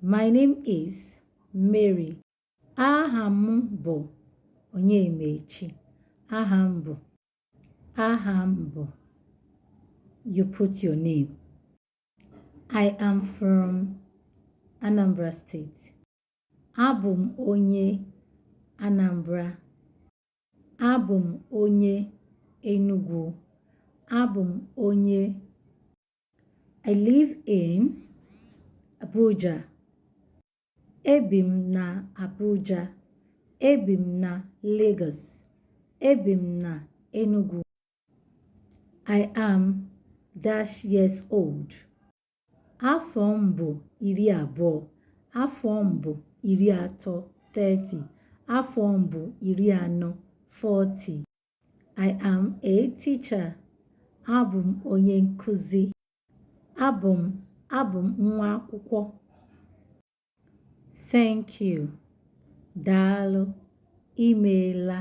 My name is Mary. Aha m bụ Onyemaechi. Aha m bụ. Aha m bụ. You put your name. I am from Anambra State. Abụ m onye Anambra. Abụ m onye Enugu. Abụ m onye. I live in Abuja. Ebi m na Abuja. Ebi m na Lagos. Ebi m na Enugu. I am dash years old. Afọ m bụ 20. Afọ m bụ 30, 30. Afọ m bụ 40, 40. I am a teacher. Abụ m onye nkuzi. Abụ m nwa akwụkwọ. Thank you. Daalụ. Imeela.